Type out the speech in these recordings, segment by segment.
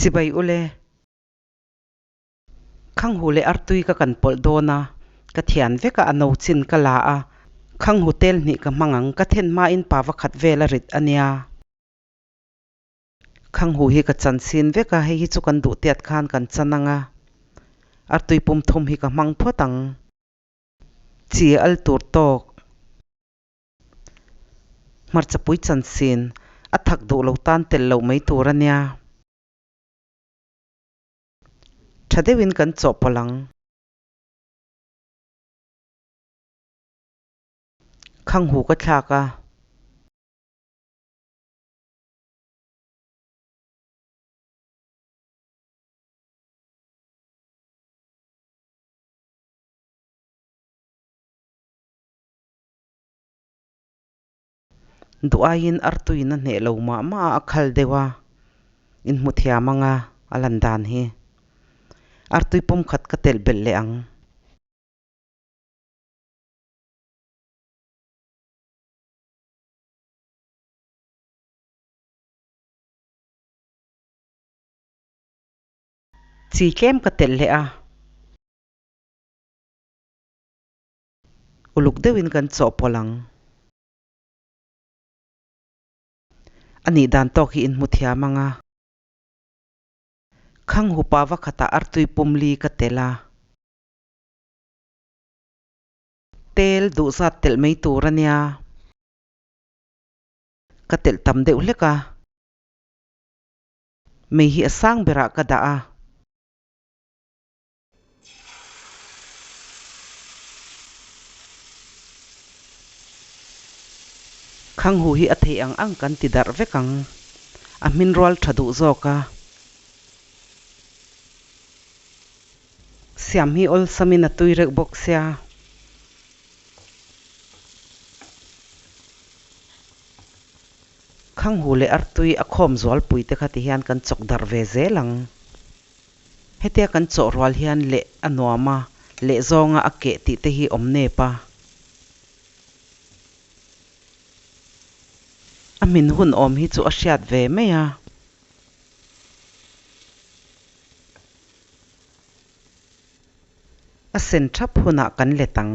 Chibai ule. Khanghu leh artui ka kan pawlh dawn a, ka thian vek a, a no chin ka la a, Khanghu tel hnih ka hmang ang, ka then hmain pa va khat vel a rit a nia. Khanghu hi ka chan sin vek a, hei hi chu kan duh tiat khan kan chan ang a, artui pum thum hi ka hmang phawt ang. Chi al tur tawk. Hmarchapui chan sin, a thak duh lo tan tel loh mai tur a nia. Tha deuhin kan chawhpawlh ang. Khanghu ka thlak a. Duh aiin artuin a hneh lo mah mah a, a khal deuh a, in hmu thiam ang a, a lan dan hi. Artui pum khat ka telh belh leh ang. Chi tlem ka telh leh a. Uluk deuhin kan chawhpawlh ang. A nih dan tawk hi in hmu thiam ang a. Khang hupa va khatah artui pum li ka telh a. Tel duh zat telh mai tur a nia. Ka telh tam deuh hlek a. Mei hi a sang berah ka dah a. Khanghu hi a theih ang ang kan ti darh vek ang. A hmin rual tha duh zawk a. Siam hi awlsamin a tui reuh bawk sia. Khanghu leh artui a khawm zualpui te kha ti hian kan chawk darh ve zel ang. Hetia kan chawh rual hian leh a nuam a, leh zawnga a keh tih te hi awm nep a. A hmin hun awm hi chu a hriat ve mai a. A sen thap hunah kan let ang.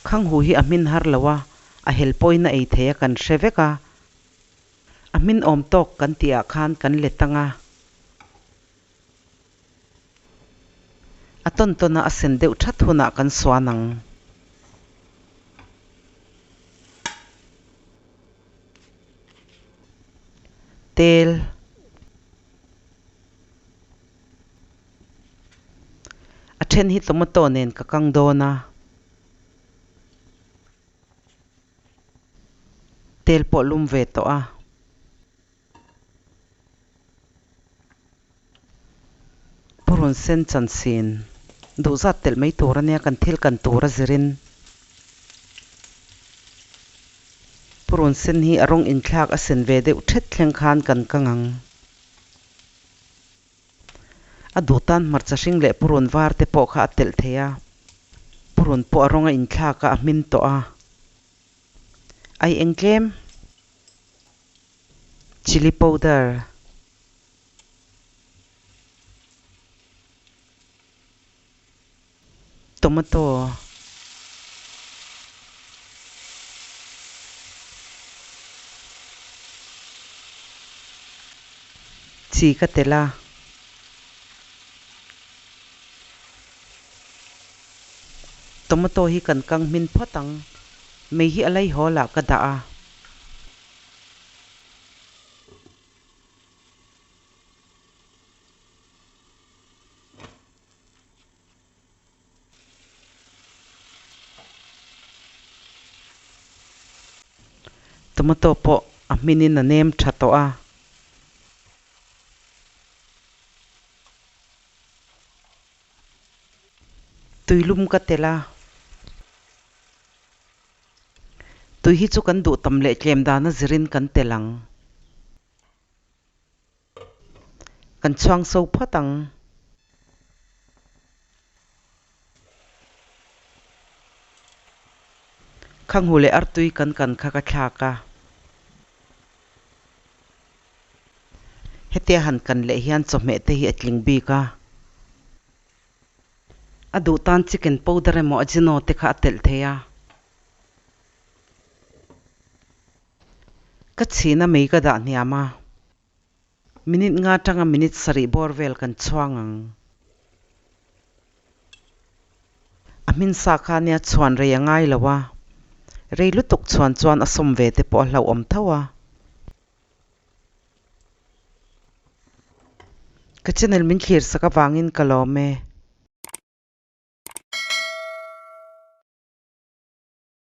Khanghu hi a hmin har lo a, a hel pawhin a ei thei a kan hre vek a. A hmin awm tawk kan tih ah khan kan let ang a. A tawn tawn a a sen deuh that hunah kan suan ang. Tel. A then hi tomato nen ka kang dawn a. Tel pawh lum ve tawh a. Purun sen chansin duh zat telh mai tur ania kan thil kan tur a zirin. Purun sen hi a rawng inthlak a sen ve deuh thet thleng khan kan kang ang. A duh tan hmarcha hring leh purun var te pawh kha a telh thei a. Purun pawh a rawng a inthlak a, a hmin tawh a. Ai eng tlem? Chilli powder. Tomato. Chi ka telh a. Tomato hi kan kang hmin phawt ang. Mei hi a laihawl ah ka dah a. Tomato pawh a hminin a nem tha tawh a. Tuilum ka telh a. Tui hi chu kan duh tam leh tlem dana zirin kan telh ang. Kan chhuang so phawt ang. Khanghu leh artui kan kan kha ka thlak a. Hetia han kan leh hian chawhmeh te hi a tling bik a. A duh tan chicken powder emaw ajino te kha a telh thei a. Ka chhina mei ka dah hniam a. Minute nga atanga minute sarih bawr vel kan chhuang ang. A hmin sa kha nia chhuan rei a ngai lo a. Rei lutuk chhuan chuan a sawm ve te pawh a hlauhawm tho a. Ka channel min thlir sak avangin ka lawm e.